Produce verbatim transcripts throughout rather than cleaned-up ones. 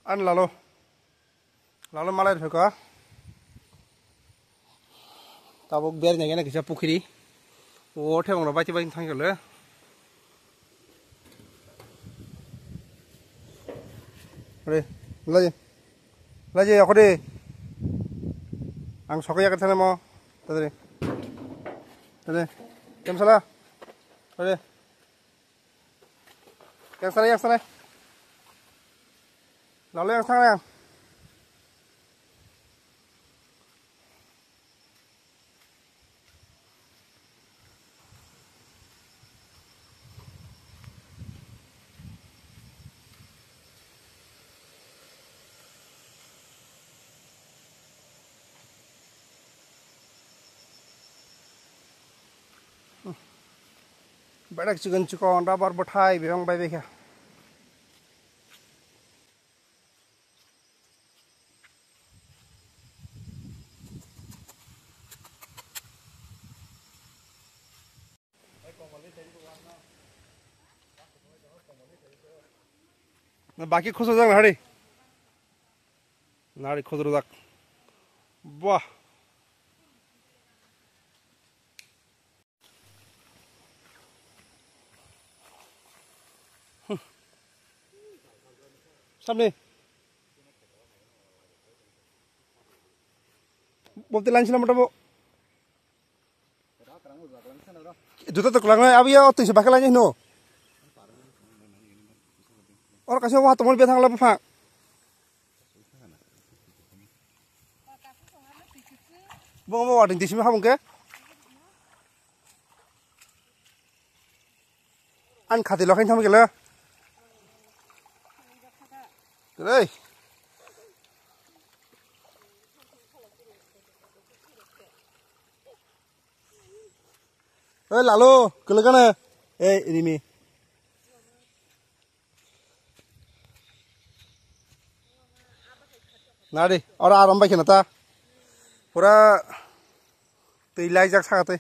An lalo. Lalo malai rwkha. Tabuk ber nyagena kisa pukhiri. O thebong rok baiti baiti thangkhe le. Re, laje. Laje, yako de. Ang sokhe yakat sana mo. Tadre. Tadre. Kem sala. Tadre. Yang sana, yang sana. Lalu yang sana, yang. Berak chikon chikon rubber bwthai bebak bai baikha. Baki khusa jang hari. Nari khudrujak. Bah. Hmm. Samni. Bobti lain sila mata bo. Juta to kelang, abi ya, otu se bakal aja no. Or kasih wah teman biar tanggal apa? Bo bo wading di simi habung ke. An khati lo khain tham gelo. Rei. Oi lalo, kelekane. Ei rimi. Nadi, ora aram bai khena ta. Pura twi laijak saka twi.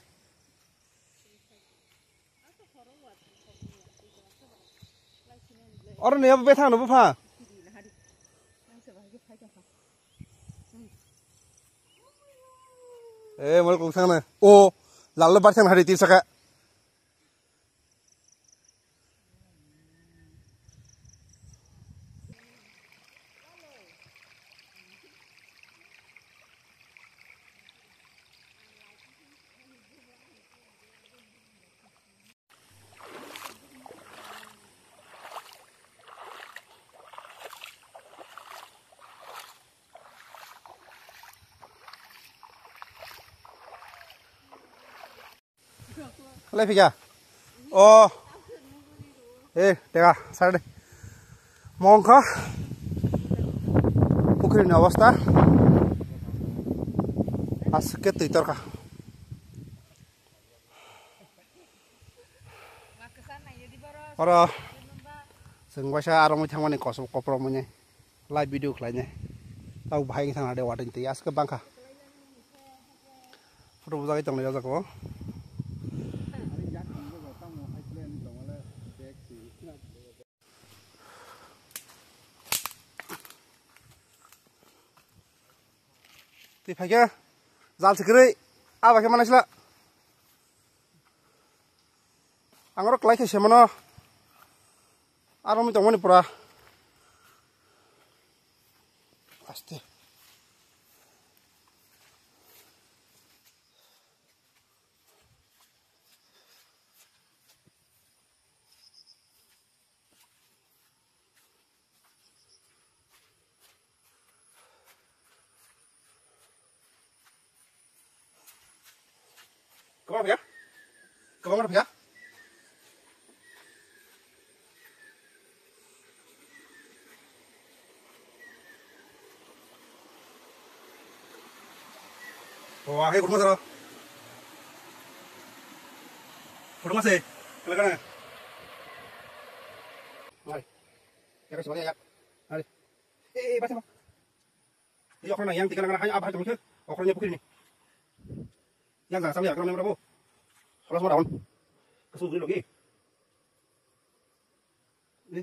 Oro ni abo bethang no bupha. Eh, mol kong thang na. O, lalo bar thang hari tir saka. Lai phika. O. Eh, tega, sar de. Mongkha. Pukhri ni obostha. Aske twi torkha. Oro. Chwng waisa aro mui thangmani kosom kopro mui. Live video khlainai. Tabuk bahai wngkha de watwi twi aske bangkha. Photo bujagwi tonglai o jaga o. Twi phaikhe jal se kwrwi abo khe manai sla. Ang oro kwlai khe se mano. Aro mui tongmani pura. Aste. Kwbangma phaiya? Kwbangma phaiya? O, akhe kuthuma saro. Kuthuma se. Kala kana. Mari. Kaka sibani ya. Mari. Eh, eh, baca, Bang. Ini okra nang yang tiga nang hai, apa hai, teman. Okra nya pukiri ni. Yang jangan sampai ya, kalau memang rabu. Kalau semua daun. Kesungguh logi. Ini.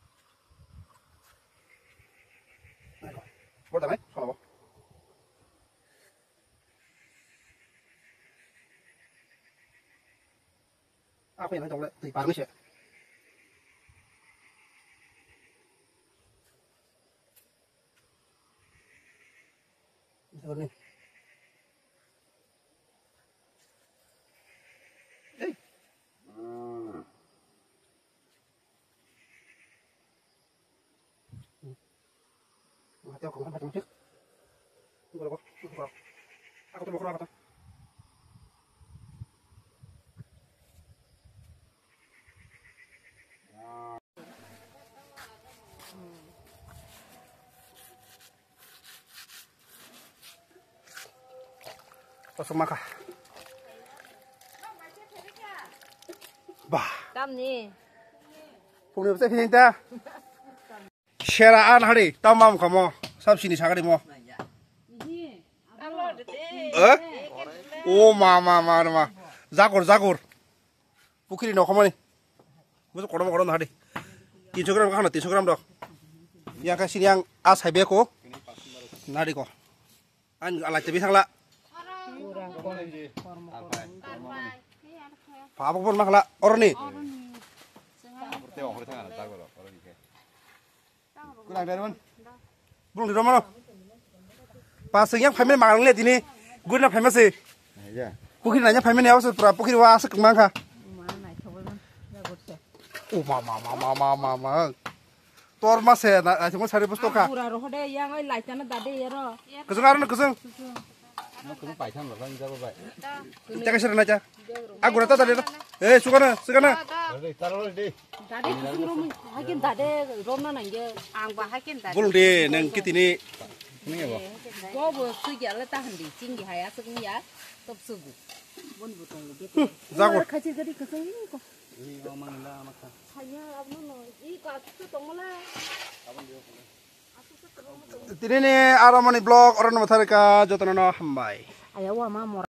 Bor da nai, sola bo. Ako yang tong le, twi parni se. Ini. Ei. Kosong maka. Bah. Tamni. Pungni bwsai phini ta. Sera an hari tamam kamo. Sab sini sagari mo. Eh? O ma ma ma ma. Jagur jagur. Pukhiri no khamani. Busu korom korom hadi. Tinso gram khana tinso gram dok. Yang ka sini yang a saibe ko. Nadi ko. An alai tebi thangla. Pabok pon makla oroni. Kunang dari man. Bung di romano. Paseng yang phaimani mangang le tini. Gurina phaimase. Pukhiri nanya phaimani awase pura pukhiri wa asuk mangkha. O ma ma ma ma ma ma ma. Tor ma se na, na, mo sari bosto ka. Pura roho de yang oi lai chana dade yero. Kusung aro na kusung. Kusung pai thang lo, thang jago bai. Teka sir na cha. Agura ta dade. Eh, sugana, sugana. Dade kusung rom, hakin dade rom na nangge. Ang ba hakin dade. Bul de nang kitini. Go bo sugya le ta handi, chingi haya sugya, top sugu. Bon bu tong bu. Jago. Khachir gadi kusung ko. Saya abno no, i ka tu tong mala. Tinini aromoni vlog oro no thari ka jotono no hambai. Aya wa ma mora.